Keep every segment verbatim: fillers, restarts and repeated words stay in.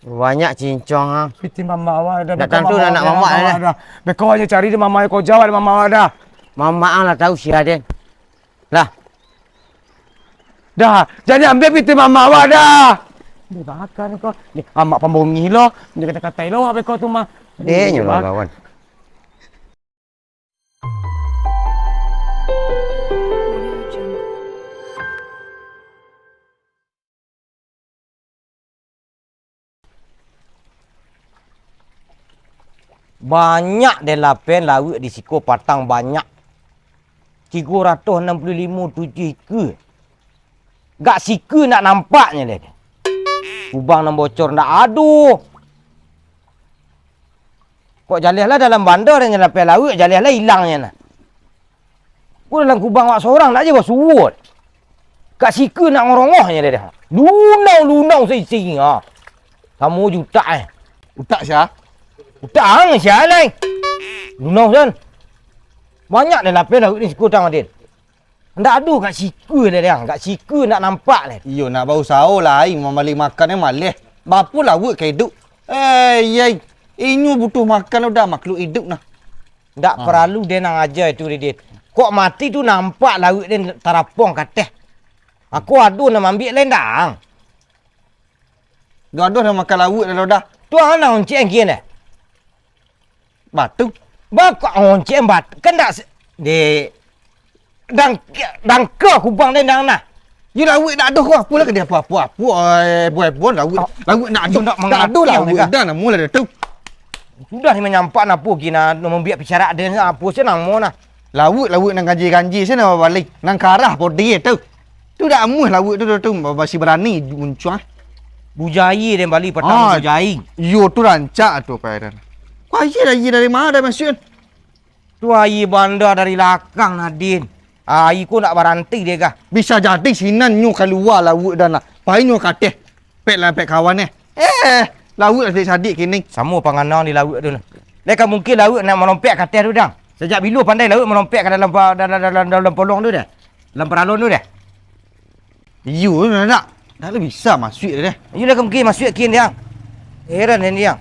Banyak cincong, ha. Pitih mamak awak dah. Ndak tantu dah anak mamak dah. Beko aja cari di mamak ko jawab mamak awak dah. Mamak ang lah tahu sia den. Lah. Dah, jadi ambil pitih mamak awak dah. Dia bakar ko. Ni amak pambongi lo. Dia kata-katai lo awak beko tu mah. Deh, nyo lawan. Banyak den lapen lauak di siko patang banyak. Tigo ratuih anam puluah limo tujuah ika. Gak sika ndak nampaknyo deh. Kubang nan bocor ndak ado. Kok jaleh lah dalam banda deh, nyalapai lauak, jaleh lah ilangnyo nah. Ko dalam kubang awak sorang ndak je basuo. Gak sika ndak ngorongohnyo deh. Lunau-lunau saisi, ha. Samo jo utak eh. Utak sia? Utak ang sia lai. Lunau san. Banyak deh lapen lauak di siko tang, Adin. Ndak ado gak sika deh, Dang. Gak sika ndak nampak deh. Iyo, nak bausaho lai mambali makan ni maleh. Bapo lauak ka iduik? Eh, yai. Inyo butuh makan udah makhluk iduik nah. Ndak paralu den nan aja itu, Didit. Kok mati tu nampak lauak den tarapuang ka ateh. Aku ado nan maambiak lai, Dang. Duaduah nan makan lauak dah lo dah. Tu ang nan oncek ang kian deh. Batu. Bakok oncek ang batu. Kan dak se-, dek. Dang-, dangka kubang den dang nah. Yo lauak dak ado ko, apo lah ka di apo-apo, apo, eh, buai-buai lauak. Lauak nak ado, nak ado lauak dah, namo lah dah tu. Sudah ni manyampak napo gina, nak mambiak picarak den, apo se namo nah. Lauak-lauak nan ganjil-ganjil se nan babalai, nan karah podi tu. Tu dak amuah lauak tu, tu, tu, masih barani muncuang. Bujai den bali patang bujai. Iyo tu rancak tu, Pak Heran. Kok aia dari, dari ma dah masuak? Tu aia banda dari lakang, Nadin. Aia ko ndak baranti deh, gah. Bisa jadi sinan nyo kalua lauak dah nak. Pai nyo ka ateh. Pek lah, pek kawan eh. Eh, lauak sadik-sadik kini. Samo pangana di lauak tu nah. Lai ka mungkin lauak nak malompek ka ateh tu, Dang. Sajak bilo pandai lauak malompek ka dalam pa-, dalam, dalam, dalam polong tu deh. Dalam paralon tu deh. Iyo, nak, nak. Dak lah bisa masuak deh. Iyo lah ka mungkin masuak kian, Dang. Heran den, Dang.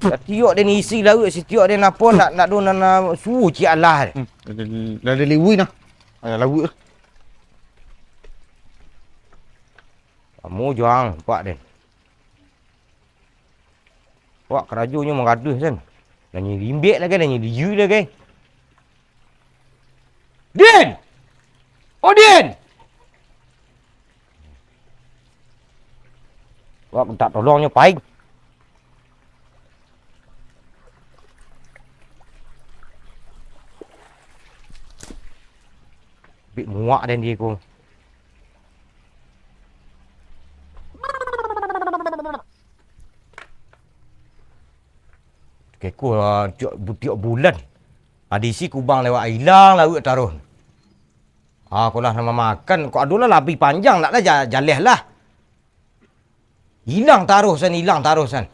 Satiok den isi lauak, satiok den apo, nak, nak do nan, nan suo ciek alah deh. Hmm, dah, dah, dah, dah liwui nah. Alah lauak. Samo jo ang, nampak den. Wak karajonyo manggaduah sen. Lah nyo limbek lai, lah nyo liyu lai. Din! Oh, Din! Wak mintak tolong nyo pai. Bik muak den di ko. Keko, ah, tiok, tiok bulan. Adi si kubang lewat ilang lauak taruih. Ah, ko lah nan mamakan, kok ado lah labiah panjang, ndak lah ja-, jaleh lah. Ilang taruih san, ilang taruih san.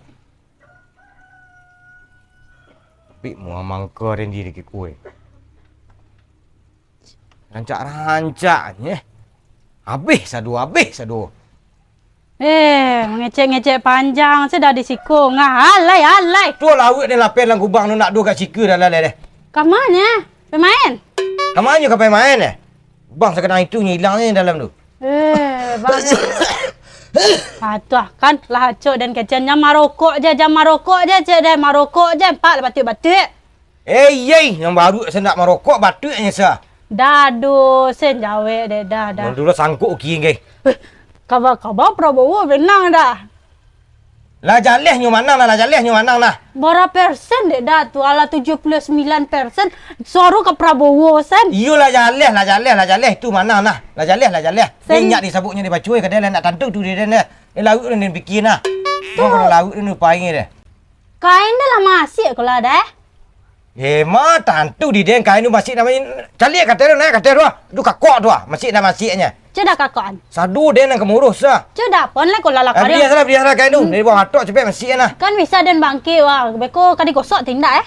Tapi muah mangko den di keko, eh. Rancak-rancaknyo. Abih sado, abih sado. Eh, mangecek-ngecek panjang sudah di siko. Ngah, alai, alai. Tu lauak ni lapen dalam kubang tu nak duo ka siko dah lah, leh. Ka ma nyo? Pai main? Ka ma nyo ka pai main, eh? Kubang sakadang itu nyo ilang nyo dalam tu. Eh, bang. Ah, tu ah, kan lah acok den keceknyo marokok je, jan marokok je, cek den, marokok je, empat lah batuk-batuk. Eh, yei, nan baru se ndak marokok, batuaknyo sa. Dah, aduh, sen jawek dek dah, dah. Nan dulu sangkuk uki, nggih. Eh, kaba-kaba Prabowo menang dah. Lah jaleh nyo manang nah, lah jaleh nyo manang nah. Bara persen dek dah tu, alah tujuh puluh sembilan persen suaro ka Prabowo sen. Iyo lah jaleh, lah jaleh, lah jaleh tu manang nah. Lah jaleh, lah jaleh. Sen. Inyak disabuiknyo dibaco, kadang lah nak tantu tu dia dah. Eh, lauak tu nan pikia nah. Tu. Mau kalau lauak tu paingi deh. Kain dah lah masik ko lah dah. Eh, ma tantu di den kain tu masik namonyo. Caliak ka ateh tu, naik ka ateh tu ah. Tu kakok tu ah, masik dah masiknyo. Cek dah kakokan. Sado den nan ka mauruih ah. Cek dah pon lah ko lah. Eh, lakar baliah salah, baliah salah kain tu. Hmm. Dari bawah atok capek masik nah. Kan bisa den bangkik wah. Beko ka digosok tindak eh.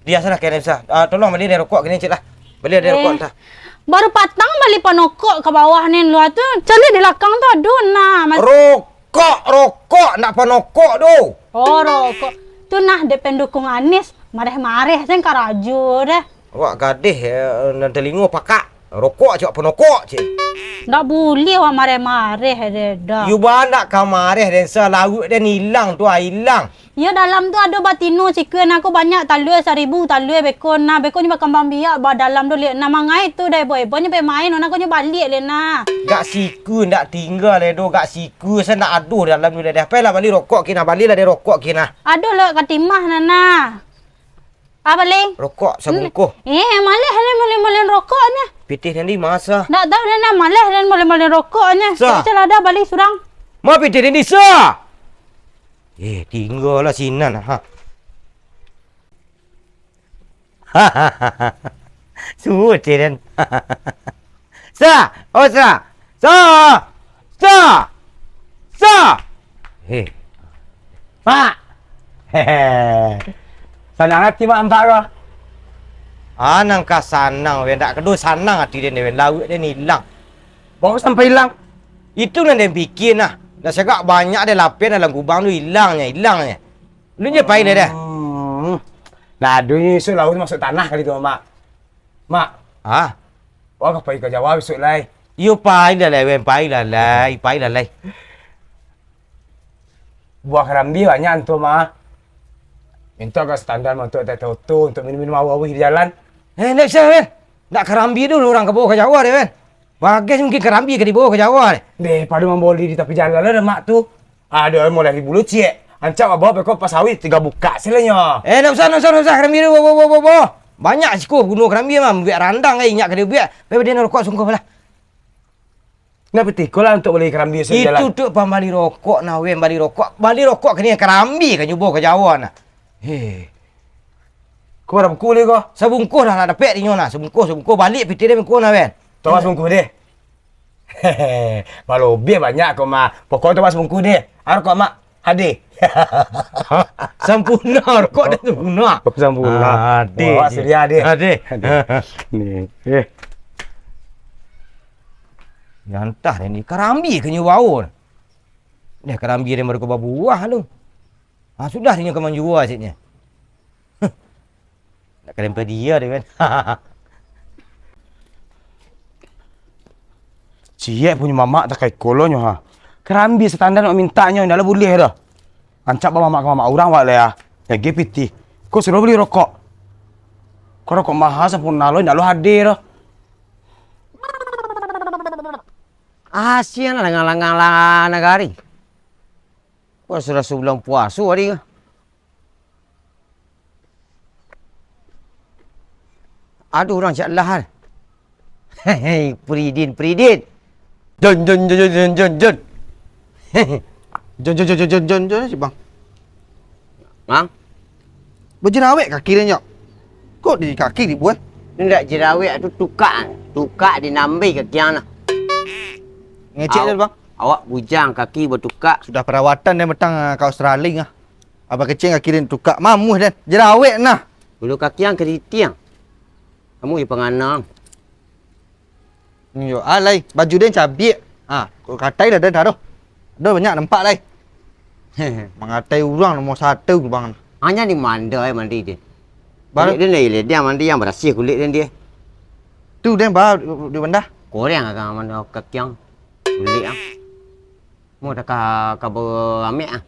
Baliah salah kain bisa. Ah, tolong baliah den rokok kini cek lah. Baliah den rokok entah. Eh, baru patang bali panokok ka bawah ni luar tu. Caliak di lakang tu aduh nah. Mas- Rokok, rokok. Ndak panokok tu. Oh, rokok. Tu nah, dek pendukung Anies, mareh-mareh sen karajo deh. Awak gadih, eh, nan talingo pakak. Rokok cak panokok, cek. Ndak buliah awak mareh-mareh deh, dah. Yu ba ndak ka mareh den, salawik den ilang tu, ah, ilang. Iyo, dalam tu ado batino sikua, nah, ko banyak talua, saribu talua beko, nah, beko nyo bakambang biak, ba dalam tu liak, nah, mangai tu dah ebo-ebo nyo pai main, nah, ko nyo baliak liak, nah. Gak sikua ndak tingga lai do, gak sikua sa ndak ado dalam tu dah. Pai lah bali rokok kini, balilah den rokok kini. Ado lo ka timah, nah, nah. Ah, bali. Rokok sabungkuh. Eh, maleh, maleh, maleh, maleh rokok nyo. Pitih tadi ma sa. Ndak tahu den, nah, maleh den, maleh, maleh rokok nyo. Sa. Cak lah dah bali surang. Ma pitih tadi sa. Eh, tinggalah sinan, ha. Suci den. Sa, oh, sa. Sa! Sa! Sa! Heh. Mak! Hehe. Sanang ati, Mak, nampak ko? Ah, nan ka sanang, weh. Ndak kedo sanang ati den, weh. Lawik den ilang. Baru sampai ilang? Itu nan den pikia, nah. Ndak sagak banyak den lapian dalam gubang tu, ilangnyo, ilangnyo. Lu je pai deh, deh. Hmm. Nah, ado nyo isuak lalu masuak tanah kali tu, Mak. Mak. Ah? Wak ka pai ka Jawa bisuak lai. Iyo, pai lah lai, wen, pai lah lai, pai lah lai. Buah karambia banyak tu, Mak. Mintak ka standar, Mak, untuak teh oto, untuak minum-minum awih-awih di jalan. Eh, ndak bisa, wen. Ndak karambia tu urang ka bawa ka Jawa deh, wen. Bagas mungkin karambia ka dibawa ka Jawa deh. Deh, pado mamboli di tapi jalan lah, Mak, tu. Aduh, mulai di bulu ciek. Ancak bawa beko pas sawit, tiga bukak silanyo. Eh, ndak usah, ndak usah, ndak usah. Karambia tu, bo, bo, bo, bo, bo. Banyak siko bunuh karambia, mah. Buek randang, eh, inyak ka dia buek. Bebe, dia nak rokok sungguh lah. Nak pitih ko lah untuk bali karambia sajo lah. Itu tu pambali rokok, nah, wen, bali rokok. Bali rokok kini karambia ka nyubo ka Jawa, nah. Heh. Ko bara bungkuh bali ko? Sabungkuh lah nak dapek dinyo, nah. Sabungkuh, sabungkuh. Baliak pitih dia bungkuh, nah, wen. Tawa sabungkuh deh. Hehehe, malobiah banyak ko, Mak. Pokok tu, Mak, sabungkuh deh. Aro ko, Mak, hadih. Sampurna, rokok dah sampurna. Oh, sampurna. Ah, hadih, wah, hadih. Suria, hadih. Hadih. Hadih. Ni, eh. Nyantah ni, karambia ka nyo bawa. Dah karambia dia baru ka babuah tu. Ha, sudah inyo ka manjua, ceknyo. Huh. Nak kalempar dia deh, kan. Ciek punyo mamak takai kolonyo, ha. Karambia satandar nak mintaknyo, indak lah buliah doh. Ancak bamamak ka mamak urang wak leh, ha. Lagi pitih. Ko suruh bali rokok. Ko rokok maha sampurna lo, indak lo hadih doh. Asian lah langang-langang lah nagari. Ko sudah sabulan puaso hari ko. Aduh, urang cak lah. Hei, Pridin, Pridin. Jon, jon, jon, jon, jon, jon, jon. Jon, jon, jon, jon, jon, jon, jon, si Bang. Bang? Bajerawek kaki dia, Nyok. Kok di kaki dibuat? Indak jerawek tu tukak. Tukak dinambai kaki ang nah. Ngecek Aw-, dia, Bang. Awak bujang kaki batukak. Sudah perawatan dia matang, ah, ka Australia, ah. Abah kecil kaki dia tukak. Mamuh dia. Jerawek nah. Bulu kaki ang keritiang. Kamu di panganang. Iyo, alai, baju den cabiak. Ha, kok katai lah den taruh. Ado banyak nampak lai. Mangatai urang nomor satu, Bang. Hanya di mandi, eh, mandi den. Baru kulik den, eh, dia mandi yang barasiah kulik den dia. Tu den, ba, di, di banda. Korang agak mandi kaki ang. Kulik ang. Mau dah ka, ka baamek ah.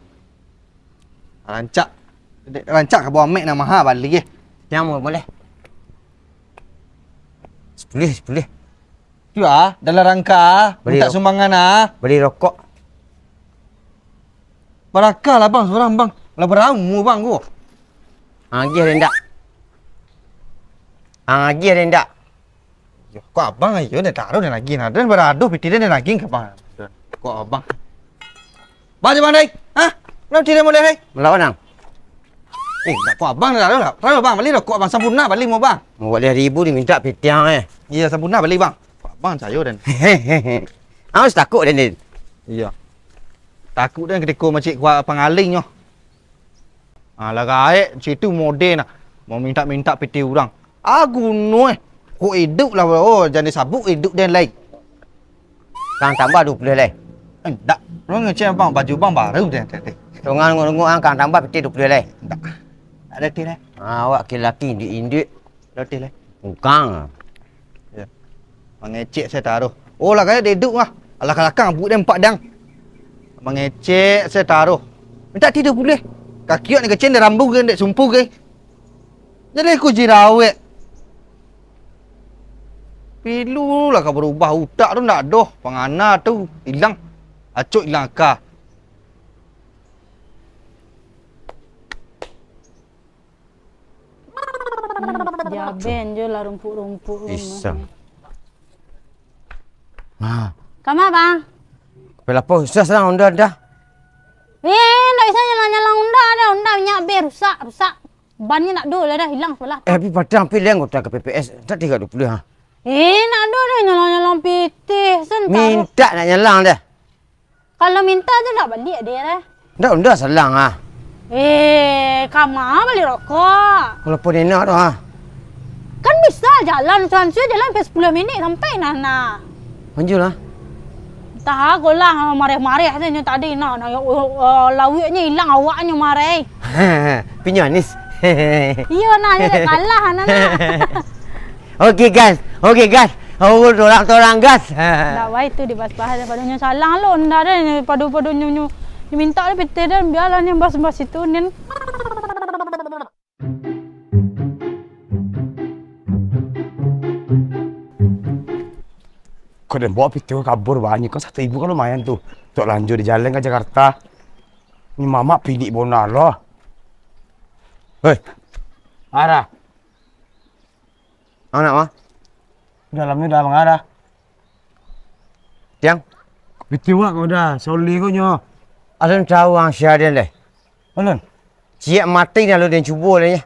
Rancak. Dek rancak ka baamek nan maha bali eh. Yang mau boleh. Sepuluh, sepuluh. Tu ah, dalam rangka ah, beli minta rokok. Sumbangan ah. Beli rokok. Barakah lah bang, seorang bang. Lah beramu bang ko. Agih rendak. Agih rendak. Yo, kok abang ayo dah taruh dah lagi nah. Dan baradoh pitih dah lagi ka abang. Kok abang. Bang, bang, dai. Hah? Kenapa tidak boleh, dai? Melawan, Ang. Eh, tak kok abang dah taruh lah. Taruh bang, bali rokok abang sampurna bali mau bang. Mau boleh ribu ni minta pitih, eh. Iya, sampurna bali bang. Kok abang cayo dan. Hehehe. Awas takut dan, Din. Iya. Takut dan ketika macik kuat pangaling nyo. Ah, lah gaek, situ model nah. Mau minta-minta pitih urang. Ah, guno eh. Kok idup lah, oh, jan disabuk idup den lai. Kang tambah dua puluh lai. Eh, dak. Lo ngecek bang, baju bang baru den tadi. Tunggang nunggu-nunggu, ah, kang tambah pitih duo puluah lai. Ndak. Ndak ado pitih lai. Ah, awak laki-laki indik-indik. Ado pitih lai. Ukang. Yo. Mangecek se taruh. Oh, lah kayo deduk mah. Alah kalakang buek den empat dang. Mangecek se taruh. Mintak pitih duo puluah. Kaki awak ni kecek, dek rambu ge, dek sumpu ge. Jadi ku jirawek. Pilu lah ka barubah, utak tu ndak doh, pangana tu ilang. Acok ilang aka. Hmm, jaben jo lah rumpuik-rumpuik rumah Isa. ni. Ha. Kama, Bang? Pelapo, susah sanang onda dah. Eh, ndak bisa nyalang-nyalang onda dah. Onda minyak be rusak, rusak. Bannyo ndak ado lai dah, ilang sabalah. Eh, tapi padang pilih anggota K P P S, tak tiga dua puluh, ha? Eh, ndak ado dah nyalang-nyalang pitih, sen taruh. Mintak nak nyalang dah. Kalau mintak tu ndak baliak deh, dah. Ndak, onda salang, ha? Eh, kama bali rokok? Kalau pun enak tu, ha? Kan bisa jalan, sansui jalan sampai sepuluh minit sampai nah, nah. Lanjut lah. Entah ago lah, mareh-mareh tu nyo tadi nah, nah, eh, lauiknyo ilang awaknyo mareh. Pinyo anis. Iyo nah, jadi kalah nah, nah. Oke, gas. Oke, gas. Oh, torang-torang gas. Ndak baik tu dibahas-bahas, pado nyo salang lo, ndak ado pado-pado nyo, nyo, nyo mintak lo pitih den, bialah nyo bahas-bahas itu, nen. Kok den bawa pitih kabur banyak, kok satu ibu kan lumayan tu. Tok lanjur di jalan ka Jakarta. Ni mamak pilik bona lo. Hei. Arah. Anak mah? Dalamnyo dah mangarah. Tiang? Pitih wak kau dah, soleh kau nyo. Alun tahu ang sia den deh. Alun? Ciek mati dah lo den cubo deh nyo.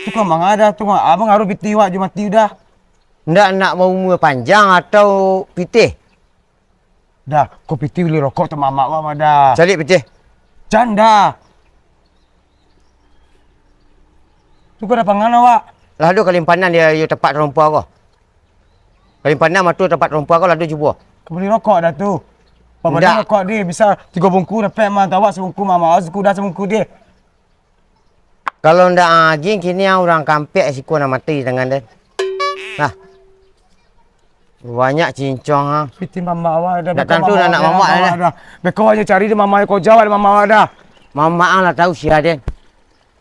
Tu kan mangarah tu, abang harus pitih wak jo mati udah. Ndak nak baumua panjang atau pitih? Dah, ko pitih bali rokok tu mamak wak mah dah. Caliak pitih. Jan dah. Tu ko dah pangan awak. Lah ado kalimpanan di, di tempat tarompa ko. Kalimpanan mah tu tempat tarompa ko lah ado juo. Ko bali rokok dah tu. Ndak. Rokok di bisa tigo bungkuih dapek mah, awak sabungkuih mamak wak, sudah sabungkuih di. Kalau ndak agiah, kini urang kampek siko nan mati di tangan den. Nah. Banyak cincong, ha. Pitih mamak awak dah. Ndak tantu anak mamak dah. Beko aja cari di mamak ko jawab mamak awak dah. Mamak ang lah tahu sia den.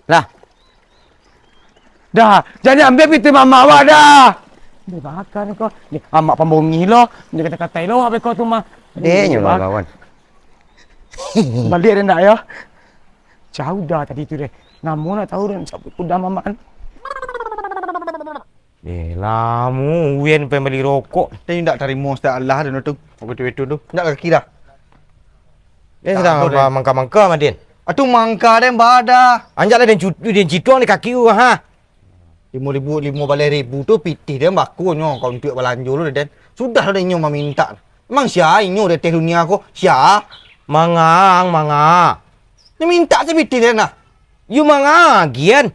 Lah. Dah, jan ambiak pitih mamak awak dah. Dia bakar ni ko. Ni amak pambongi lo. Dia kata-katai lo awak beko tu mah. Dek nyo lawan. Baliak den ndak yo? Jauah dah tadi tu deh. Namo nak tahu deh, sabut udah mamak. Eh, lamo Uyen pai bali rokok. Tapi indak tarimo Ustaz Allah dono tu. Waktu itu tu. Indak kaki dah. Eh, sadang mangka-mangka, Madin. Atu mangka den bada. Anjaklah den cutu, den cituang di kaki ku, ha. Limo ribu, limo baleh ribu tu pitih den bakonyo, kalau untuak balanjo lu den. Sudah lah inyo mamintak. Emang sia inyo di ateh dunia ko? Sia? Manga, manga. Nyo mintak se pitih den nah. Yo manga agian.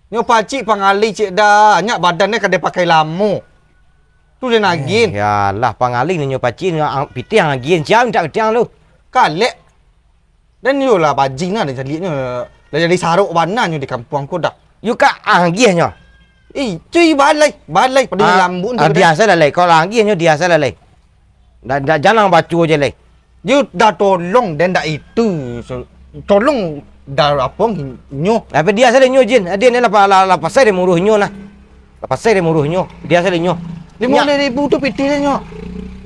Nyo pacik pangalih cek dah, nyak badan den ka den pakai lamo. Tu den agian. Eh, yalah, pangalih nyo pacik, nyo ang-, pitih ang agian. Sia mintak pitih ang lu? Kalek. Den yo lah bajing nah, den caliaknyo. Lah jadi sarok bana nyo di kampuang ko dah. Yo ka agiahnyo. Ih, cuy, balai, balai, pado lambun tu. Ah, dia salah lai. Kalau agiahnyo dia salah lai. Dah, dah, jangan baco je lai. Yo dah tolong, den dak itu. So, tolong dah apo nyo. Apa dia salah nyo, Jin? Dia ni lah, lah, lah pasai dia muruh nyo nah. Lah pasai dia muruh nyo. Dia salah nyo. Limo baleh ribu tu pitih nyo.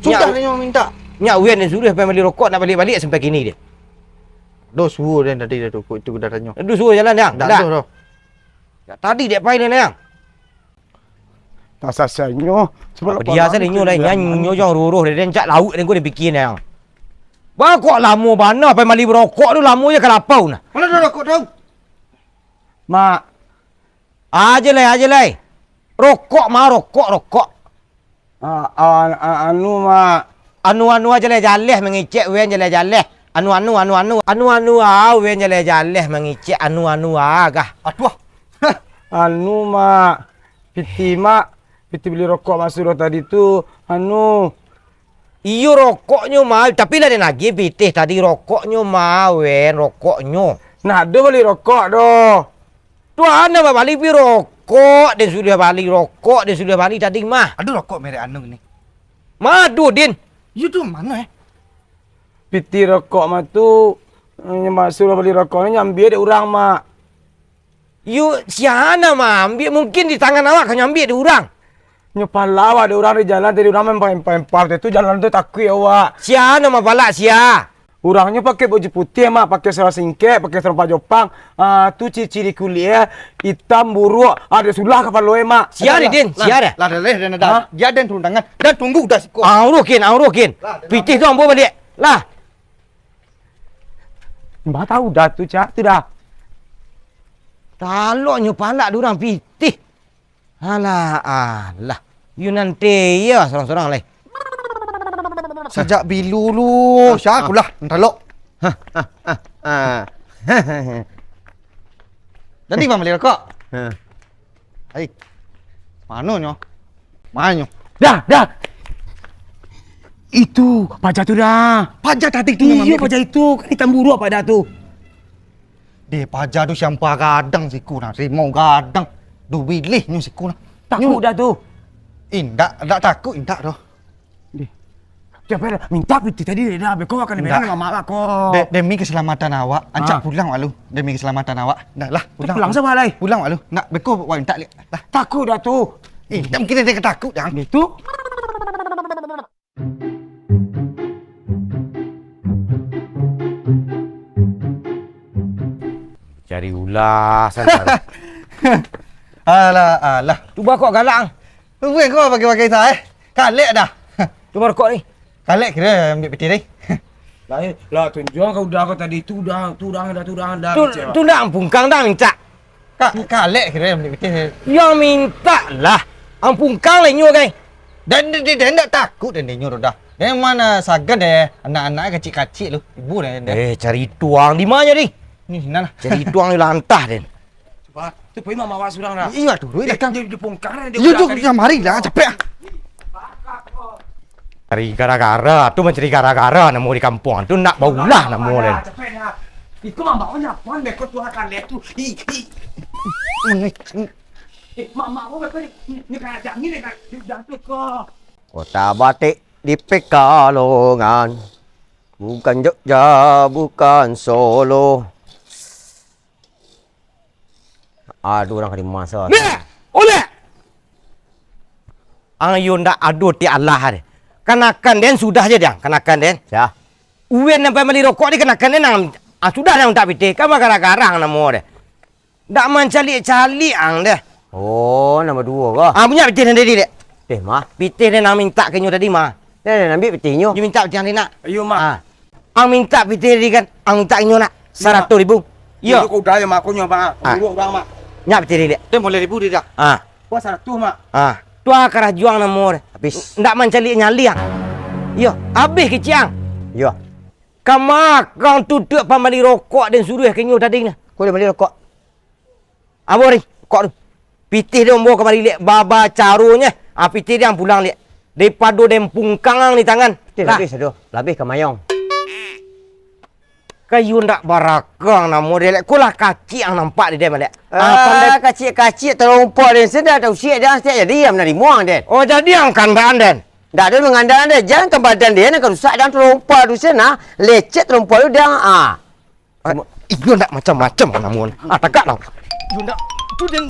Sudah nyo mintak. Nyak Uyen suruh pai bali rokok, ndak baliak-baliak sampai kini dia. Doh suruh den tadi dah tu, itu dah tanyo. Doh suruh jalan, Yang. Ndak doh doh. Ya, tadi dek pai den, Yang. Tak sasainyo. Apa dia salinyo lah, nyo, nyo jangan ruruh den, cak lauk den ko den pikia, Yang. Bah, kok lamo bana pai mali barokok tu, lamo je ka lapau nah. Mana ada rokok tau? Mak. Aja lai, aja lai. Rokok mah, rokok, rokok. Ah, ah, ah, anu, Mak. Anu-anu aja lai, jaleh mangicek Uyen jaleh-jaleh. Anu-anu, anu-anu. Anu-anu ah, Uyen jaleh-jaleh mangicek anu-anu ah, gah. Aduh. Anu, Mak. Pitih, Mak. Pitih bali rokok Mak suruh tadi tu. Anu. Iyo, rokoknyo mah, tapi lah den agiah pitih tadi, rokoknyo mah, Wen, rokoknyo. Nah, ado bali rokok doh. Tuan nan babali pi rokok, den sudah bali rokok, den sudah bali tadi mah. Ado rokok merek anu ni? Mah ado, Din. Iyo tu, mano, eh? Pitih rokok mah tu, eh, masuruah bali rokok ni nyambiak dek urang, Mak. Yo, sia nan maambiak? Mungkin di tangan awak ka nyambiak dek urang. Nyo pala awak dek urang di jalan, tadi urang main empal-empal tu, jalan tu takuik awak. Sia nan mapalak sia? Urangnyo pakai baju putiah, Mak, pakai sarung singkek, pakai sarung pajopang. Ah, tu ciri-ciri kulik, eh, itam, buruak, ado sulah kapalo, eh, Mak. Sia ni, Din? Sia dah? Lah, dah, dah, dah, dah. Hah? Jan den turun tangan. Dah tunggu dah siko. Ang uruikin, ang uruikin. Lah, dah, pitih tu ambo baliak. Lah. Bah tahu dah tu, Cak, tu dah. Taloknyo palak dek urang pitih. Alah, alah. Yo nan teh iyo surang-surang lai. Sajak bilo lu, ah, sia ah. Kulah, talok. Hah, hah, hah, hah. Jadi, Bang, bali rokok? Hah. Ai. Mano nyo? Mano nyo? Dah, dah. Itu paja tu dah. Paja tadi tu. Iyo, paja itu. Kan itam buruak paja tu. Deh, paja tu siampah gadang siko nah, rimau gadang. Duo bilih nyo siko nah. Takuk dah tu. Indak, indak takuk, indak doh. Deh. Siapa dah mintak pitih tadi dah, beko akan dibela mamak ko. De-, demi keselamatan awak, ancak pulang wak lu. Demi keselamatan awak. Dah lah, pulang. Pulang sama lai. Pulang wak lu. Nak beko wak mintak liak. Dah. Takuk dah tu. Eh, tak mungkin dia takut dah. Itu. Cari ulah, santai. Alah, alah. Cuba kok galak, ang. Weh, kau pakai-pakai sa, eh? Kalek dah. Cuba rokok ni. Kalek kira ambil piti ni. Lah, eh, lah, tunjuang kau udah kau tadi tu, udah, tu udah, dah, tu udah, dah, tu, kecewa. Tu ndak pungkang dah, mincak. Ka-, kalek kira yang mintak pitih. Yang mintak lah. Ang pungkang lah inyo, gai. Dan dia, dia, dia ndak takut dan dia inyo tu dah. Dia mana sagan deh, anak-anak kacik-kacik lu. Ibu deh, deh. Eh, cari tuang di mana, di? Ni, sinan lah. Cari tuang di lantah, den. Cuba, tu pergi mama awak surang dah. Iya, tu, dia, dia, dia pungkang dah, dia. Iya, tu, dia mari lah, capek ah. Cari gara-gara, tu mancari gara-gara namo di kampuang tu, nak baulah namo lain. Iko mama awak nyapuan beko tuah kalek tu. Ih, ih. Eh, mama awak beko ni, ni kayak jangin ni kan, di dalam tu ko. Kota Batik di Pekalongan, bukan Jogja, bukan Solo. Aduh, urang ka dimasa. Nah, oleh. Ang iyo ndak ado ti alah deh. Kanakan den sudah je dang, kanakan den. Sia? Uwen nan pambali rokok di kanakan den nang, ah, sudah nang tak pitih, kan bagarang-garang namo deh. Ndak mancaliak-caliak ang deh. Oh, nan baduo ko? Ah, punyo pitih nan tadi dek. Pitih mah. Pitih den nang mintak ka inyo tadi mah. Nah, nah, ambiak pitihnyo. Inyo mintak pitih ang tadi nak. Iyo, Mak. Ah. Ang mintak pitih tadi kan, ang mintak inyo nak saratus ribu. Iyo. Iyo, kau udah ya, Mak, kau nyo, Mak. Ah. Urang, Mak. Nyak pitih tadi, Lek. Teh, boleh ribu dia dah. Ah. Wah, saratus, Mak. Ah. Tu ah karajuang namo deh. Habis. Ndak mancaliak nyaliang. Iyo, habis kiciang. Iyo. Ka makan tutuak pambali rokok den suruah ka inyo tadi nah. Kau dah bali rokok? Apo, Ri? Kok tu? Pitih den ambo ka bali liak baba caronyo. Ah, pitih den pulang liak. Daripado den pungkang ang di tangan. Pitih lah. Labih sado, labih ka mayong. Kayo ndak barakang namo dek, Lek. Ko lah kacik ang nampak di den, Lek. Ah, pandai. Kacik-kacik talompak den, sudah tau siak den, siak jadi ang manarimo ang den. Oh, jadi ang kandaan den. Ndak ado mangandaan den, jan kan badan den nan ka rusak den talompak tu sen, ah. Lecet talompak tu den, ah. Ah, iyo ndak macam-macam namo. Ah, tagak lah. Iyo ndak, tu den.